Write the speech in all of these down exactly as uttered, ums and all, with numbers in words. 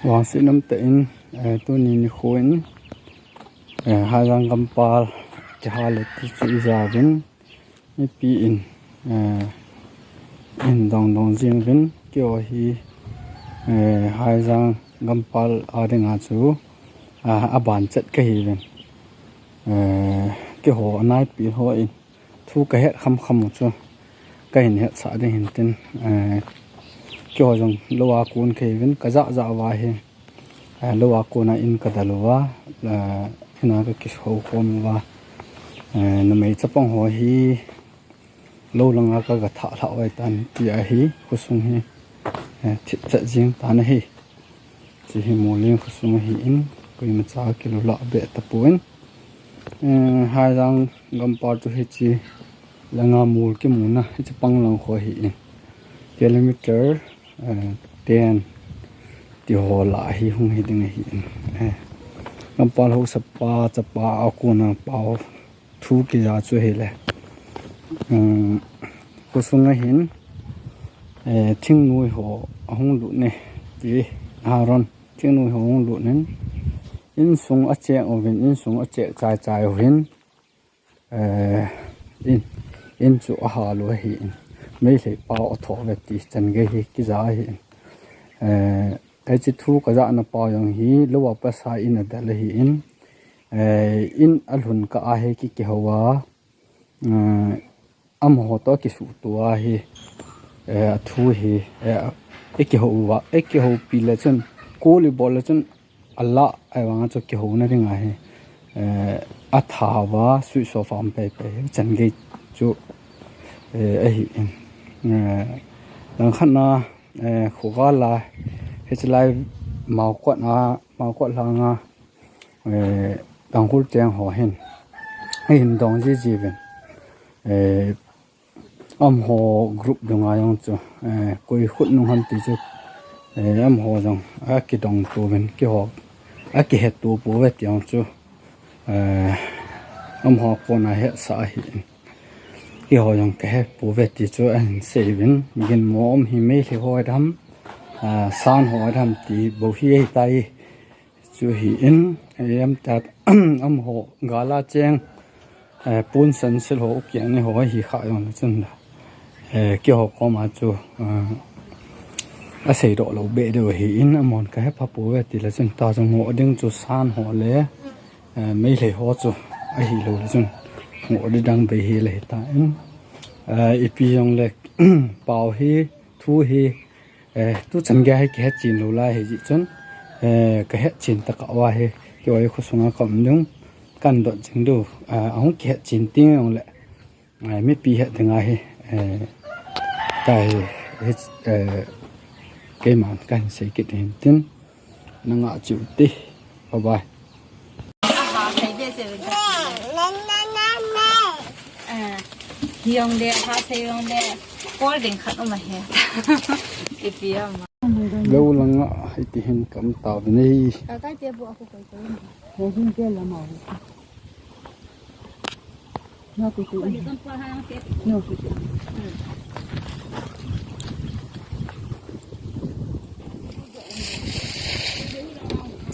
Vangset umtah in, eh, tuni nikho in, eh, Haijang gampal kihal e ti chu ija uvin, mipi in, eh, in dong dong jing uvin, keiho hi, eh, Haijang gampal a dinga chu, ah, aban chet kahi uvin. Eh, keiho anaipi ho in thu kahet kham kham u chu kahin hetsah ding hin tin, eh, keiho jong lou a kon kahi uvin, kajah jah uva hi, eh, lou a kon a in kadel uva, eh, in a kakihou khom uva, eh, numei chapang ho hi lou langa kaga thah lhah uva ahitan ti ahi, khosung hi, eh, thipchet jing tan ahi. Hiche hi Muoleng khosung ahin, koimacha kilou lah be tapon, eh, Haijang gampal chu hiche langa mol kimuna, hiche pang lang kho ahin, kilometer, eh, ten ti ho lah hi hung hi ding ahin. Eh, gampal haosapa chapa a kona pao thu kija chu ahile, um, khosung ahin, eh, thingnoi ho ahung lut e ti, Aaron, thingnoi ho ahung lut in, insung acheng uvin, insung acheng chai chai uvin, eh, in, in chu ahal u ahin, Meitei pao atho uve ti changei hi kija ahin. Eh, hiche thu kajahna pao jong hi lou a pat a in adel ahin, eh, in alhun kah a hi ki, kihou a, eh, amaho toh kisuhto a hi, eh, athu hi, eh, ikihou uva, ikihoupi le chun, call ibol le chun, alah, ahivanga chu kihouna dinga hi, eh, atha uva, switch off a um pei pei, changei chu, eh, ahin, eh, langkhat na, eh, khogal a, hiche lai Maokot a, Maokot langa, eh, Tangkhul cheng ho hin, ahin dong jiji uvin, eh, amaho group dunga jong chu, eh, koi khut nung ham ti chu, eh, amaho jong akidong to uvin, keiho akihet to pouve ti jong chu, eh, amaho kona hetsah ahin. Keiho jong kahe pouve ti chu ahin sei uvin, ginmo um hi Meitei ho ahi dem, ah, San ho ahi dem ti bou hi ahitai. Chu ahin, eh, em tat, amaho gal a cheng, eh, pon san sil ho, ukiang ni ho ahi kha jong le chun la, eh, keiho koma chu, eh, asei doh lou be diu ahin, amahon kahe pha pouve ti le chun ta chu ngoh ding chu San ho le, eh, Meitei ho chu ahilou le chun ngoh ding dang bei hi le hitan, eh, ipi jong le, pao hi, thu hi, eh, tuchan gei hi kihet chen lou lai ahi jeh chun, eh, kahet chen tah kah uva hi, keiho hi khosunga ka um ding, kan dot jing diu, ah, ahung kihet chen teng jong le, eh, mipi het dinga hi, eh, tahi, hi, eh, keiman kahin sei kit hin tin, na ngah cheh u te, bye bye. Eh, hi jong le, ha sei jong le, kol ding khat um ahi. Ipi ama. Lou langa, iti hin ka um tauvin ahi. Ka kai te bu a khu kai kai. Ko hin te lama. No, tu, tu. No, tu, tu.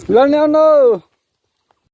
Lal neo no.